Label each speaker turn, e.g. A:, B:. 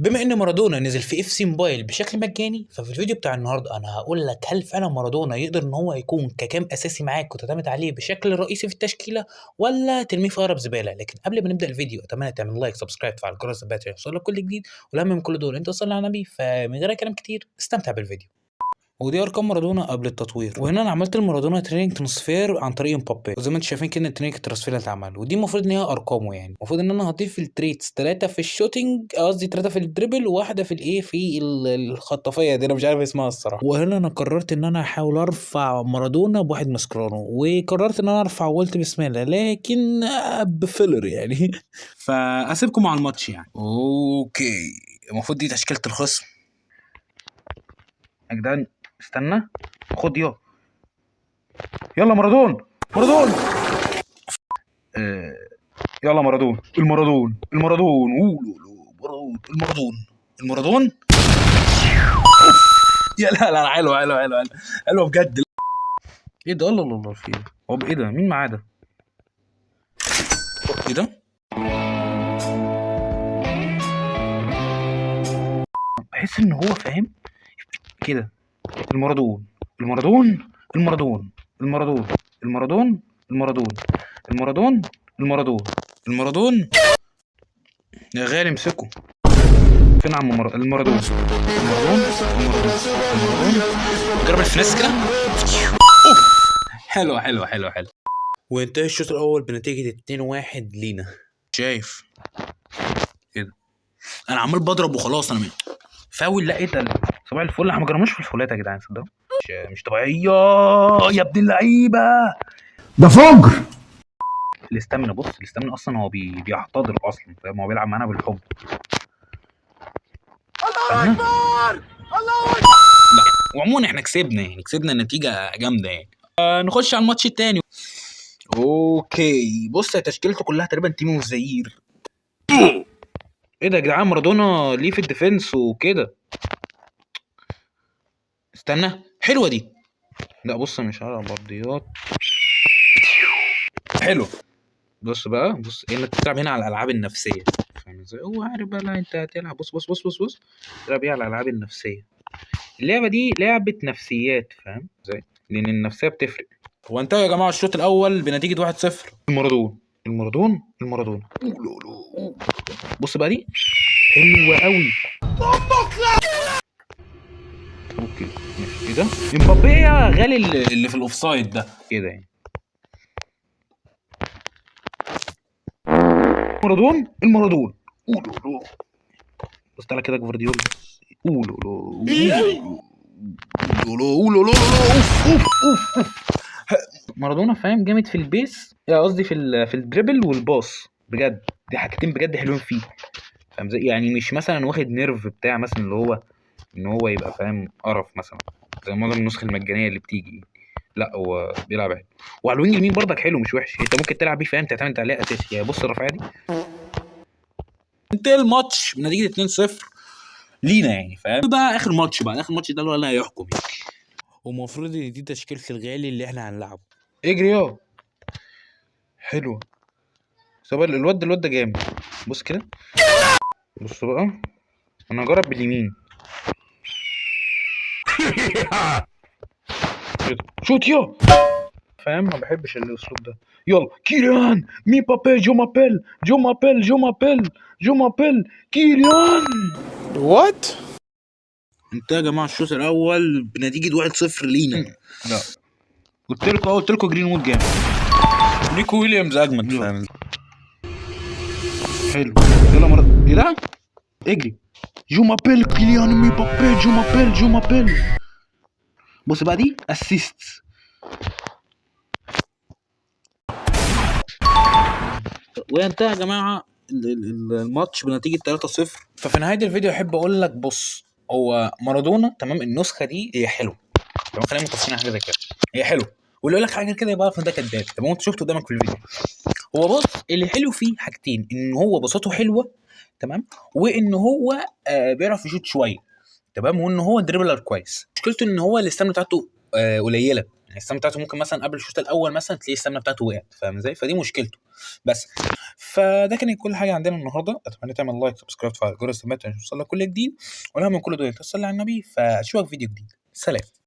A: بما ان مارادونا نزل في FC Mobile بشكل مجاني، ففي الفيديو بتاع النهارده انا هقول لك هل فعلا مارادونا يقدر ان هو يكون ك CAM اساسي معاك وتعتمد عليه بشكل رئيسي في التشكيلة، ولا ترميه في اقرب زباله. لكن قبل ما نبدا الفيديو اتمنى تعمل like، subscribe، تفعل الجرس عشان يوصلك كل جديد، والاهم من كل دول انت تصلي على النبي. فمن غير كلام كتير استمتع بالفيديو. ودي ارقام مارادونا قبل التطوير، وهنا انا عملت المارادونا training transfer عن طريق مبابي، وزي ما انتم شايفين كده ال training transfer اللي اتعمل، ودي المفروض ان هي ارقامه. يعني المفروض ان انا هضيف ال traits 3 في ال shooting، قصدي 3 في ال dribble، وواحدة في الايه في الخطافيه دي، انا مش عارف اسمها الصراحة. وهنا انا قررت ان انا احاول ارفع مارادونا بواحد ماسكرانو، وقررت ان انا ارفع ولت بسم الله، لكن ب filler يعني. فاسيبكم مع الماتش يعني. okay، المفروض دي تشكيله الخصم يا جدعان. استنى، خد يا يلا مارادون، مارادون، يلا مارادون، المارادون، المارادون، قولوا مارادون، المارادون، المارادون. يا لا لا، حلو حلو حلو حلو حلو بجد. ايه ده؟ الله الله الله، في ايه؟ هو ايه ده؟ مين معاه ده؟ ايه ده؟ بحس ان هو فاهم كده. المارادون، المارادون، المارادون، المارادون، المارادون، المارادون، المارادون، المارادون، المارادون. يا غالي امسكه. فين عم المارادون؟ المارادون، المارادون، المارادون. جرب ال finesse كده. اوف، حلو حلو حلو حلو. وانتهى الشوط الاول بنتيجة 2-1 لينا. شايف ايه ده؟ انا عمال بضرب وخلاص. انا مين؟ فاول؟ لا ايه ده؟ صباح الفل. احنا ما جربناش في الفولات يا جدعان، صدقوا مش طبيعية يا ابن اللعيبة،
B: ده فجر.
A: ال stamina، بص ال stamina اصلا هو بيحتضر اصلا، فاهم؟ هو بيلعب معانا بالحب. الله اكبر، الله اكبر. لا وعموما احنا كسبنا يعني، كسبنا نتيجة جامدة يعني. نخش على الماتش التاني. okay، بص يا تشكيلته كلها تقريبا team of the year. ايه ده يا جدعان؟ مارادونا ليه في ال defense وكده. استنى، حلوة دي. لا بص مش على برديات، حلو. بص بقى، بص ايه انك بتلعب هنا على الالعاب النفسية، فاهم ازاي؟ هو عارف بقى. لا انت هتلعب، بص بص بص بص بص، تلعب ايه على الالعاب النفسية. اللعبة دي لعبه نفسيات، فاهم ازاي؟ لان النفسية بتفرق. هو انتهى يا جماعة الشوط الاول بنتيجة 1-0. المارادون، المارادون، المارادون. بص بقى دي حلوة قوي. okay ماشي. ايه ده؟ امبابي يا غالي اللي في ال offside ده كده يعني. مارادون، المارادون، قولوا بص تعالى كده جفارديول، قولوا قولوا قولوا قولوا. اوف اوف اوف اوف. مارادونا فاهم جامد في ال pace، قصدي في ال dribble وال pass، بجد دي حاجتين بجد حلوين فيه، فاهم ازاي؟ يعني مش مثلا واخد nerf بتاع مثلا اللي هو ان هو يبقى فاهم قرف مثلا زي معظم النسخ المجانية اللي بتيجي، لا هو بيلعب حلو. وعلى ال wing اليمين برضك حلو مش وحش، انت ممكن تلعب بيه فاهم، تعتمد عليه اساسي يعني. بص الرفعيه دي، انتهى الماتش بنتيجة 2-0 لينا يعني، فاهم بقى؟ اخر ماتش بقى، اخر ماتش ده اللي هو اللي هيحكم يعني. ومفروض ان دي تشكيله الغالي اللي احنا هنلعبه. اجري يا حلو. طب الواد ده جامد. بص كده، بص بقى انا هجرب باليمين. شوت يا فاهم، ما بحبش الاسلوب ده. يلا كيليان مبابي، je m'appelle، je m'appelle، je m'appelle، je m'appelle كيليان.
B: what؟
A: انتهى يا جماعة الشوط الاول بنتيجة 1-0 لينا. لا قلت لكم جرين وود جامد، نيكو ويليامز اجمد، فاهم؟ حلو. يلا مرة، ايه ده؟ اجري. je m'appelle كيليان مبابي، je m'appelle، je m'appelle. بص بقى دي assist. وانتهى يا جماعة الماتش بنتيجة 3-0. ففي نهاية الفيديو احب اقول لك بص، هو مارادونا تمام، النسخة دي هي حلوة تمام، خلينا متفقين على حاجة زي كده، هي حلوة. واللي يقول لك حاجة كده يبقى ده كداب، تمام؟ انت شفته قدامك في الفيديو. هو بص اللي حلو فيه حاجتين، ان هو بساطته حلوة تمام، وان هو بيعرف يشوط شوية تمام، وان هو dribbler كويس. مشكلته ان هو ال stamina بتاعته قليله، يعني ال stamina بتاعته ممكن مثلا قبل الشوط الاول مثلا تلاقي ال stamina بتاعته وقعت، فاهم ازاي؟ فدي مشكلته بس. فده كان كل حاجة عندنا النهارده. اتمنى تعمل like، subscribe، تفعل الجرس عشان يوصلك كل جديد، والاهم من كل دول تصلي على النبي. فاشوفك في فيديو جديد. سلام.